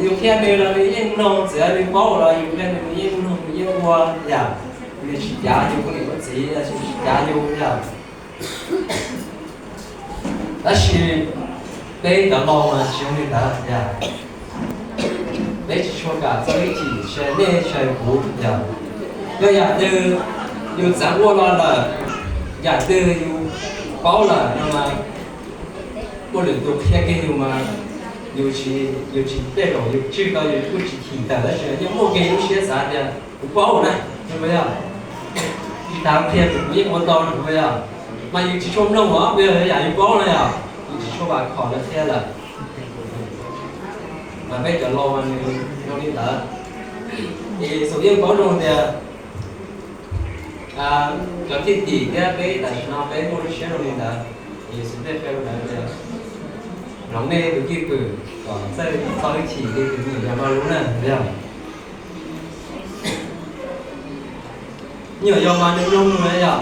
Yus qhia nws los nws yeej mloog, txawm yog nws paub los yus qhia nws nws yeej mloog, nws yeej ua yom. Nws tsis cav yus ua niam ua txiv los tsis cav yus yom. Tab sis peb cov laus mas tsis zoo li ntawd yom. Peb tsis tshua kam txo ib chim, tsis nej tsis kuv yom. Yog yam twg yus txawm ua los lawm, yam twg yus paub lawm no mas muaj lwm tus qhia kiag yus mas yus tsis, yus tsis tej zaum yus tswj tau, yus kuj tsis chim tawm, tab sis yeej muaj kiag lub siab xav tias kuv paub na, yog tsis tas qhia tus kuv yeej ua tau na, yog mas yus tsis tshua mloog os, yog yam yus paub na yom, yus tsis tshua vam khom lawv qhia lawm. Mas peb cov laus mas nws zoo li ntawd. Ces Yexus yeej paub zoo tias cov thwj tim thiab peb tam sim no peb muaj lub siab zoo li ntawd. Ces Yexus thiaj qhia rau lawv tias, hloov nej tus cwj pwm kom txawj txo ib chim li tus me nyuam yaus mas lub na, yog me nyuam yaus mas nws mloog nws yom.